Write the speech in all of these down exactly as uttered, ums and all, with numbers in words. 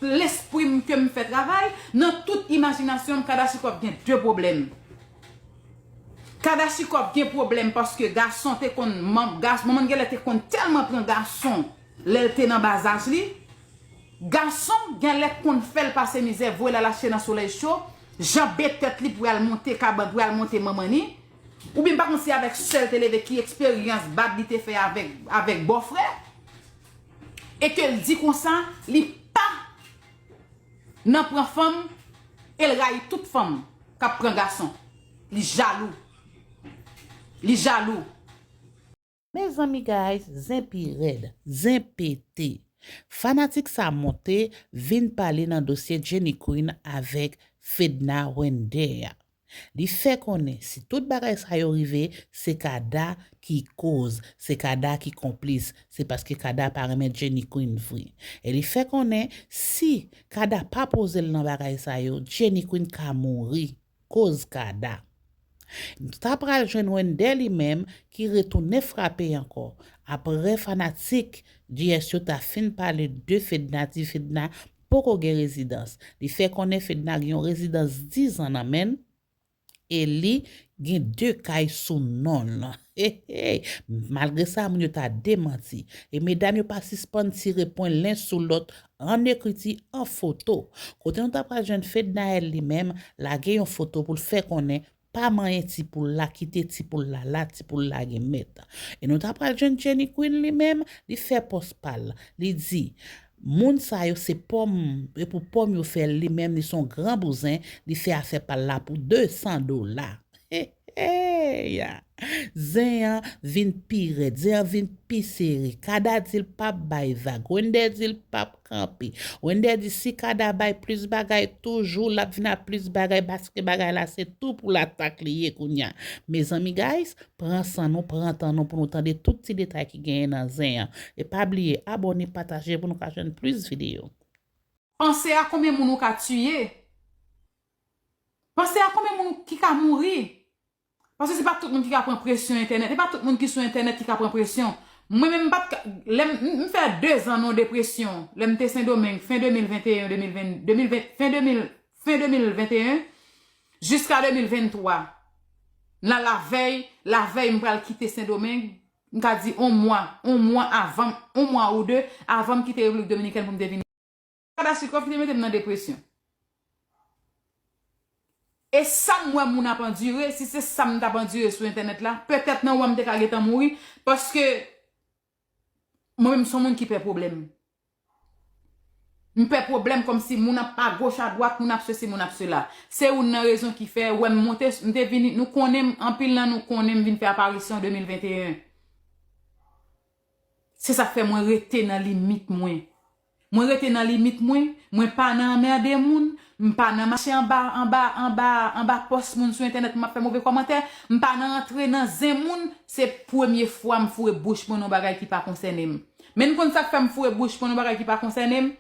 lespri m ke m fè travay, nan tout imajinasyon m, Kadachikòf gen de pwoblèm. Kadachikòf gen pwoblèm paske gason te konn, man, gas, manman l genlè te konn tèlman pran gason lè l te nan bazaj li. Gason genlè konn fè l pase mizè, voye l al achte nan solèy cho, janbe tèt li pou y al monte kabann, pou y al monte manman li. Oubyen m pa konn si avèk sè l te leve, ki eksperyans bad li te fè avèk, avèk bòfrè. E ke l di konsa, li pa nan pran fanm, e l rayi tout fanm k ap pran gason. Li jalou. Li jalou. Mezanmi guys, zen pi rèd, zen pete. Fanatik sa monte vin pale nan dosye Jenny Queen avèk Fedna Wender a. Li fè konnen si tout bagay sa yo rive, se Kada ki koz, se Kada ki konplis, se paske Kada pa renmen Jenny Queen vre. E li fè konnen si Kada pa poze l nan bagay sa yo, Jenny Queen ka mouri koz Kada. Nou ta pral jwenn Wender li menm ki retounen frape ankò. Apre fanatik G S yo ta fin pale de Fedna, di Fedna poko gen rezidans. Li fè konnen Fedna gen yon rezidans diz an nan men l e li gen de kay sou non l. Hey, hey. Malgre sa, moun yo ta demanti. E medam yo pa sispann tire pwen len sou lòt an ekriti, an foto. Kote nou ta pral jwenn Fednaelle li menm, lage yon foto pou l fè konnen pa manyen ti poul la, kite ti poul la la, ti poul la gen mèt. E nou ta pral jwenn Jenny Queen li menm, li fè pòs pa l. Li di, moun sa yo se pòm, e pou pòm yo fè l, li menm li se yon gran bouzen, li fè afè pa l la pou de san dola. Hey, hey, ya. Zen an vin pi rèd, zen an vin pi sere. Kada di l p ap bay vag, Wender di l p ap kanpe. Wender di si Kada bay plis bagay, toujou l ap vin ak plis bagay, paske bagay la se tou pou latak li ye kounye a. Mezanmi guys, pran san nou, pran tan nou pou nou tande tout ti detay ki genyen nan zen an. E pa bliye abòne, pataje pou nou ka jwenn plis videyo. Panse a konbyen moun ou ka tiye. Panse a konbyen moun ki ka mouri. Paske se pa tout moun ki ka pran presyon entènèt. E pa tout moun ki sou entènèt ki ka pran presyon. Mwen menm, m pa t ka, lè m, m, m fè de zan nan depresyon. Lè m te Sendomeng, fen de mil venteyen, de mil ven, de mil ven, fen de mil, fen de mil venteyen, jiska de mil venntwa. La, lavèy, lavèy m pral kite Sendomeng, m ka di yon mwa, yon mwa avan, yon mwa ou de, avan m kite Repiblik Dominikèn pou m te vini. Kadachnikov ki te mete m nan depresyon. E sa m wè moun ap andire, si se sa m t ap andire sou entènèt la, petèt nan wè m te ka gentan mouri, paske mwen menm se yon moun ki pè pwoblèm. M pè pwoblèm kòmsi moun ap agoch adwat, moun ap sesi, moun ap sela. Se youn nan rezon ki fè, wè m monte, m te vini, nou konnen m, anpil nan nou konnen m vin fè aparisyon de mil venteyen. Se sa k fè mwen rete nan limit mwen. Mwen rete nan limit mwen, mwen pa nan anmède moun, m pa nan mache anba, anba, anba, anba pòs moun sou entènèt pou m ap fè move kòmantè, m pa nan antre nan zen moun, se premye fwa m foure bouch mwen nan bagay ki pa konsène m. Men n konn sa k fè m foure bouch mwen nan bagay ki pa konsène m?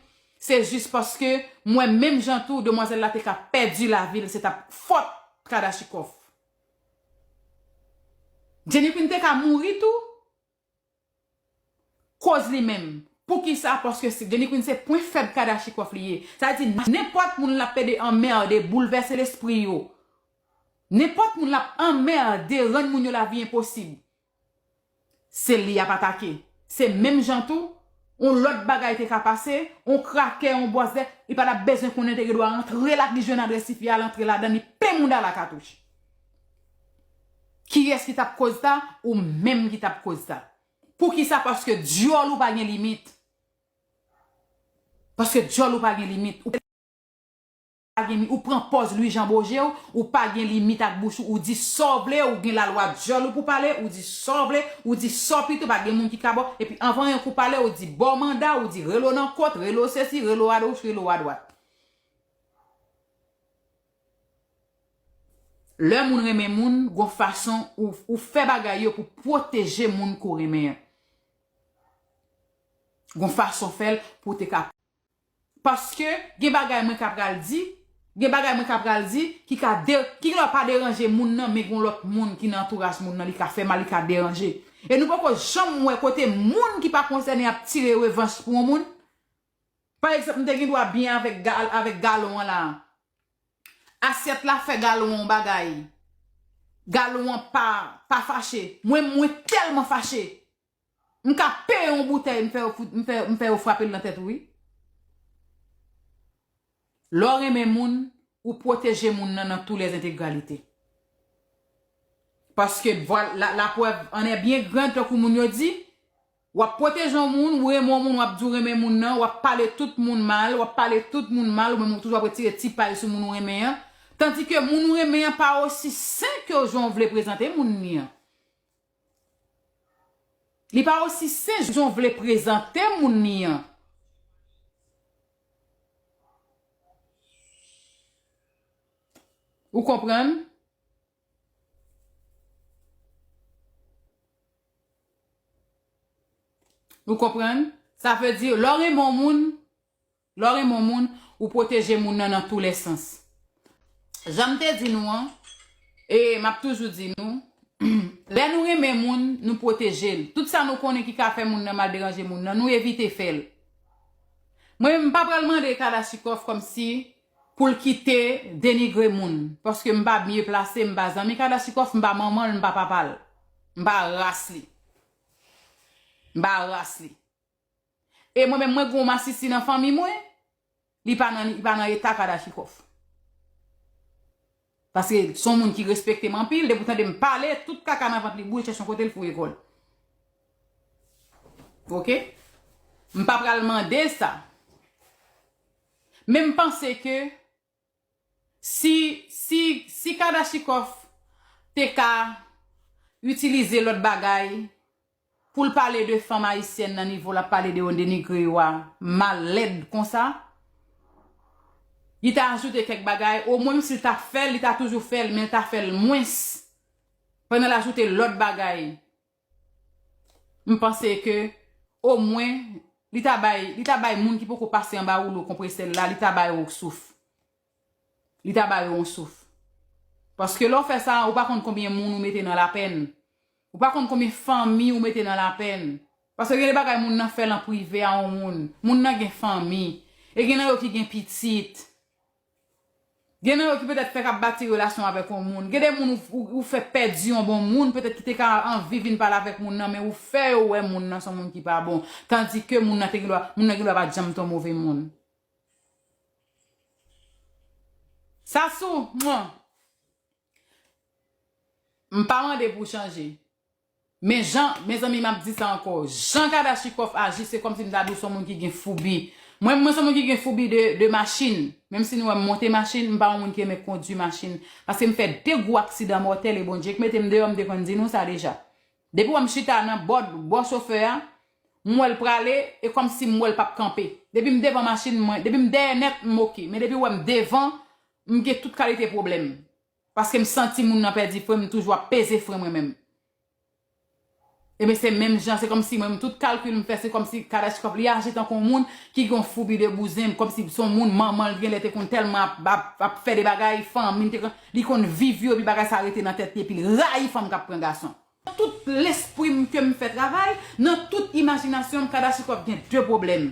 Se jis paske m wè menm jan tou demwazèl la te ka pèdi lavi l, se t ap fòt Kadachnikov. Jenny Queen te ka mouri tou. Koz li menm. Poukisa? Paske se, Jenny Queen se pwen fèb Kadachnikov li ye. Sa vle di, nenpòt moun l ap pede anmède, boulvèse lespri yo. Nenpòt moun l ap anmède, rann moun yo lavi enposib. Se li y ap atake. Se menm jan tou, yon lòt bagay te ka pase, yon krakè, yon bwazè, li pa t ap bezwen konnen, te gen dwa rantre la, li jwenn adrès tifi a, l antre ladan, li plen mouda l a katouch. Kiyès ki t ap koz sa? Ou menm ki t ap koz sa. Poukisa? Paske dyòl ou pa gen limit. Paske dyòl ou pa gen limit. Ou pa gen, ou pran pòz Louis Jean Beaugé, ou pa gen limit ak bouch ou, ou di sa w vle, ou gen lalwa dyòl ou pou pale, ou di sa w vle, ou di sa w pito, pa gen moun ki ka ba w. Epi anvan yon kou pale, ou di ba w manda, ou di rele w nan kot, rele w sesi, rele w agoch, rele w adwat. Lè moun renmen moun, gon fason ou, ou fè bagay yo pou pwoteje moun ke w renmen an. Gon fason fè l pou w te ka. Paske gen bagay mwen ka pral di, gen bagay mwen ka pral di ki ka de, ki gendwa pa deranje moun nan, men gon lòt moun ki nan antouraj moun nan, li ka fè mal, li ka deranje. E nou poko janm wè kote moun ki pa konsène ap tire revanch pou yon moun. Pa egzanp, m te gen dwa byen avèk, gal, avèk galon an la. Asyèt la fè galon an yon bagay. Galon an pa, pa fache. Mwen, mwen tèlman fache. M ka peye yon boutèy, m fè yo fout, m fè, m fè yo frape l nan tèt ou, wi. Lè w renmen moun, ou pwoteje moun nan, nan tou lè entegralite. Paske, vwal-, la, la preuve en est bien grande, tankou moun yo di, w ap pwoteje yon moun, ou renmen yon moun, w ap di w renmen moun nan, w ap pale tout moun mal, w ap pale tout moun mal, ou menm ou toujou ap retire ti pay sou moun ou renmen an. Tandike moun ou renmen an pa osi sen ke jan w vle prezante moun li an. Li pa osi sen jan w vle prezante moun li an. Ou konprann? Ou konprann? Sa vle di, lè w renmen yon moun, lè w renmen yon moun, ou pwoteje moun nan nan tou lè sans. Jan m te di nou an, e m ap toujou di nou, lè nou renmen moun, nou pwoteje l. Tout sa nou konnen ki ka fè moun nan mal, deranje moun nan, nou evite fè l. Mwen, m pa pral mande Kadachikòf kòmsi pou l kite denigre moun. Paske m pa byen plase, m pa zanmi Kadachikòf, m pa manman l, m pa papa l. M pa ras li. M pa ras li. E mwen menm, mwen gen yon masisi nan fanmi mwen, li pa nan, li pa nan eta Kadachikòf. Paske se yon moun ki respekte m anpil, depi w tande m pale, tout kaka nan vant li bouyi, chèche yon kote l foure kò l. Oke? M pa pral mande sa. Men m panse ke si, si, si Kadachikòf te ka itilize lòt bagay pou l pale de fanm ayisyèn nan nivo l ap pale de yo, denigre yo a, mal, lèd konsa, li ta ajoute kèk bagay, omwen si l ta fè l, li ta toujou fè l, men l ta fè l mwens. Pandan l ajoute lòt bagay. M panse ke omwen li ta bay, li ta bay moun ki poko pase anba woulo konpresè l la, li ta bay yo souf. Li ta bay yo yon souf. Paske lè w fè sa, ou pa konn konbyen moun ou mete nan lapèn. Ou pa konn konbyen fanmi ou mete nan lapèn. Paske gen de bagay moun nan fè l an prive a yon moun. Moun nan gen fanmi. E gen nan yo ki gen pitit. Gen nan yo ki petèt fèk ap bati relasyon avèk yon moun. Gen de moun ou, ou, ou fè pèdi yon bon moun, petèt ki te ka anvi vin pale avèk moun nan, men ou fè yo wè moun nan se yon moun ki pa bon. Tandike moun nan te gen dwa, moun nan gen dwa pa t janm te yon move moun. Sasou, mwen, m pa mande pou w chanje. Men jan, mezanmi, m ap di sa ankò. Jan Kadachikòf aji, se kòmsi m ta di w se yon moun ki gen foubi. Mwen, mwen se yon moun ki gen foubi de, de machin. Menm si nou wè m monte machin, m pa yon moun ki renmen kondui machin. Paske m fè de gwo aksidan mòtèl e Bondye k mete m deyò, m te konn di nou sa deja. Depi w wè m chita nan bò, bò chofè a, m wè l prale, e kòmsi m wè l p ap kanpe. Depi m devan machin mwen, depi m dèyè nèt, m oke. Men depi w wè m devan, m gen tout kalite pwoblèm. Paske m santi moun nan pèdi fren, m toujou ap peze fren mwen menm. Ebyen, se menm jan, se kòmsi mwen menm, tout kalkil m fè, se kòmsi Kadachikòf, li aji tankou yon moun ki gen yon foubi de bouzen, kòmsi se yon moun, manman l genlè te konn tèlman ap, ap, ap fè de bagay, fanmi l te konn, li konn viv yo, epi bagay sa rete nan tèt li, epi l rayi fanm k ap pran gason. Tout lespri m ke m fè travay, nan tout imajinasyon m, Kadachikòf gen de pwoblèm.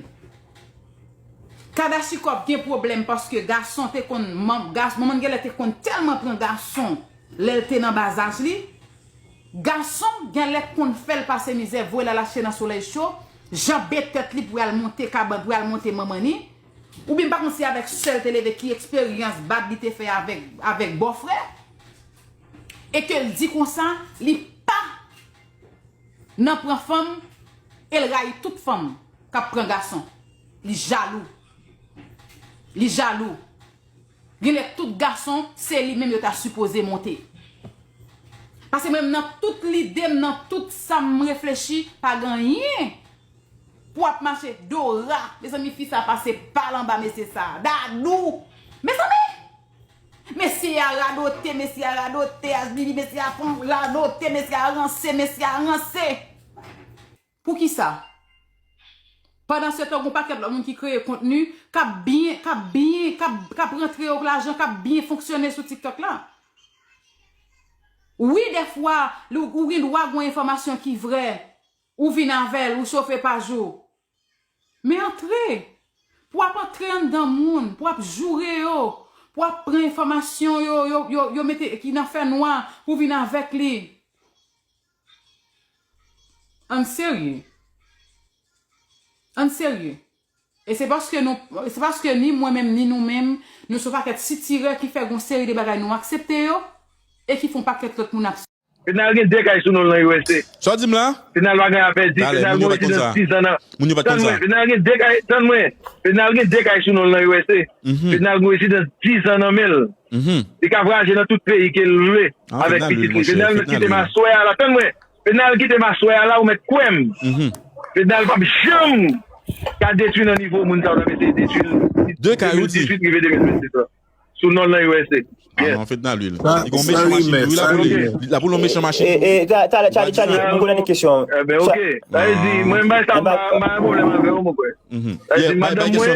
Kadachikòf gen pwoblèm paske gason te konn, man-, gas-, manman l genlè te konn tèlman pran gason lè l te nan bazaj li. Gason genlè konn fè l pase mizè, voye l al achte nan solèy cho, janbe tèt li pou y al monte kabann, pou y al monte manman ni. Oubyen m pa konn si avèk sè l te leve, ki eksperyans bad li te fè avèk, avèk bòfrè. E ke l di konsa, li pa nan pran fanm, e l rayi tout fanm k ap pran gason. Li jalou. Li jalou. Genlè tout gason, se li menm yo ta sipoze monte. Paske mwen menm nan tout lide m, nan tout sa m reflechi, pa gen anyen pou w ap mache Dora. Mezanmi, fi sa pase pal anba mesye sa. Dadou! Mezanmi! Mesye a radote, mesye a radote, Asbibi, mesye a pran radote, mesye a ranse, mesye a ranse. Poukisa? Pandan se tan, gon pakèt lòt moun ki kreye kontni, k ap byen, k ap byen, k ap, k ap rantre yo lajan, k ap byen fonksyone sou TikTok la. Wi, dèfwa, ou, ou gen dwa gon enfòmasyon ki vrè, ou vin avè l, ou chofe paj ou. Men antre. Pou w ap antre anndan moun, pou w ap joure yo, pou w ap pran enfòmasyon yo, yo, yo, yo mete ki nan fènwa pou vin avèk li. Ann serye. Ann serye. E se paske nou, se paske ni mwen menm, ni nou menm, nou se yon pakèt sitirè ki fè gon seri de bagay nou aksepte yo, e ki fè yon pakèt lòt moun ap Fednal gen de kay sou non l nan U S A. Sa w di m la? Fednal pa gen afè di, Fednal gen rezidans diz an nan. Moun yo pa t konn sa. Tann mwen, Fednal gen de kay, tann mwen. Fednal gen de kay sou non l nan U S A. Fednal gen rezidans diz an nan men l. Li ka vwayaje nan tout peyi ke l vle avèk pitit li. Fednal kite m aswè a la, tann mwen. Fednal kite m aswè a la, ou mèt kwè m. Fednal p ap janm ka detwi nan nivo moun sa yo t ap eseye detwi l. De kay, ou di? De mil dizuit rive de mil vennsis la. Sou non l nan U S A. Ah non, Fednal wi. Li gon mechan machin tou wi, la pou li. La pou l yon mechan machin tou. E, e, ta- talè, Charlie, Charlie, mwen konnen de kesyon. Eben, ok. Sa vle di, mwen, bay sa, m pa m pa gen pwoblèm avè w, mon frè. Sa vle di, madanm mwen,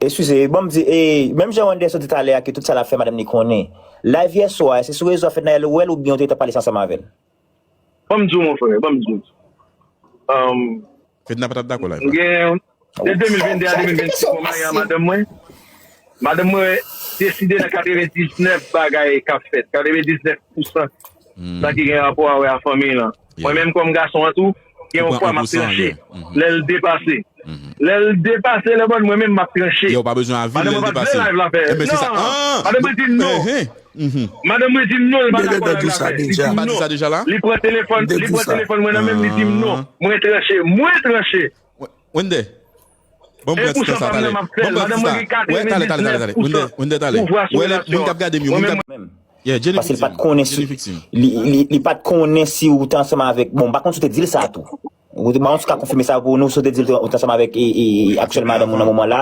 Eskize, bon, m di, e, menm jan Wender sot di talè a ke tout sa l ap fè, madanm li konnen. Live yè swa, se sou rezo a Fednal wè l oubyen w te gentan pale sa ansanm avè l? Ban m di w, mon frè, ban m di w. Um, Fedna pa t ap dakò la. M gen, de de mil vennde a de mil vennsis, mwen marye ak madanm mwen. Madanm mwen deside nan katrevendiznèf bagay k ap fèt, katrevendiznèf pousan sa ki gen rapò avè a fanmi lan. Mwen menm kòm gason an tou, gen yon pwa m ap tranche lè l depase. Lè l depase, lè bòn mwen menm m ap tranche. Yo, pa bezwen avi lè l depase. Madanm mwen pa t vle live la fè. Enben, se sa. Non, madanm mwen di m non. Madanm mwen di m non, li pa dakò live la fè. Li di m non. Li pran telefòn, li pran telefòn mwen nan men m, li di m non. Mwen tranche, mwen tranche. Wende. Bon, e pou sa pa m nan m ap fè l. Madanm mwen gen katrevendiznèf pousan pouvwa sou relasyon an. Mwen menm. Paske li pa t konnen si li, li, li pa t konnen si ou te ansanm avèk, bon, m pa konn si w te di l sa tou. Ou te, m pa konn si w ka konfime sa pou nou, si w te di l ou te ansanm avèk, e, e, e aktyèl madanm ou nan moman la,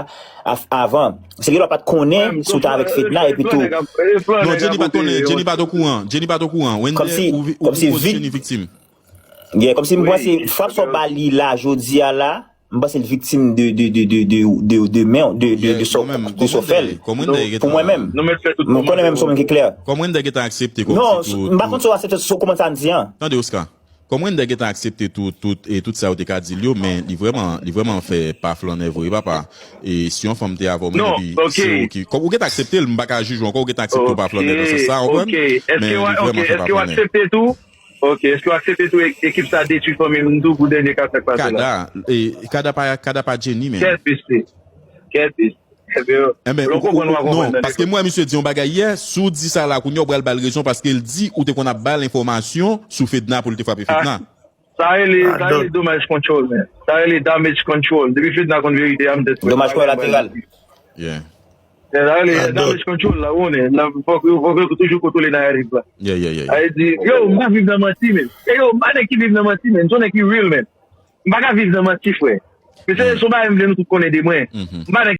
av- avan. Se li pa t konnen si w te avèk Fedna, epi tou. Non, Jenny pa t konnen, Jenny pa t okouran, Jenny pa t okouran. Wende, ou, ou, ou koz Jenny viktim. Yeah, kòmsi m panse frap sa w ba li la, jodi a la, m panse l viktim de, de, de, de, de, de, de men, de, de, de sa w, de sa w fè l. Pou mwen menm. M konnen menm se yon moun ki klè. Kòm Wender gentan aksepte kòmsi tou. Non, m pa konn si w aksepte sou kòmantè sa m di an. Tande, Oscar. Kòm Wender gentan aksepte tout, tout, e tout sa yo te ka di l yo, men li vrèman, li vrèman fè pa flannè vre, papa. E si yon fanm te avè w menm, epi se ou ki, kòm ou gentan aksepte l, m pa ka jije w ankò, ou gentan aksepte w pa flannè nan sans sa, w konprann? Men li vrèman fè pa flannè. Ok, èske w aksepte tou? Ok, èske w aksepte tou e- ekip sa detwi fanmi m tou pou dènye ka sa k pase la? Kada, e, Kada pa, Kada pa Jenny menm. Kèt mesye. Kèt mesye. Enben, ou konprann, ou pa konprann nan. Paske m wè misye di yon bagay yè, si w di sa la kounye a, ou pral ba l rezon paske l di ou te konn ap ba l enfòmasyon sou Fedna pou l te frape Fedna. Sa rele, sa rele domaj control, men. Sa rele damage control. Depi Fedna konn verite a, m te. Domaj kolateral. Yeah. Sa rele damage control la, ou konnen. La, fòk, fòk yo toujou kontwole naratif la. Yeah, yeah, yeah, yeah. Sa vle di, yo, m pa viv nan manti, men. E yo, m pa nèg ki viv nan manti, men. M se yon nèg ki real, men. M pa ka viv nan manti, frè. Men se, se yon bagay m vle nou tout konnen de mwen. M pa nèg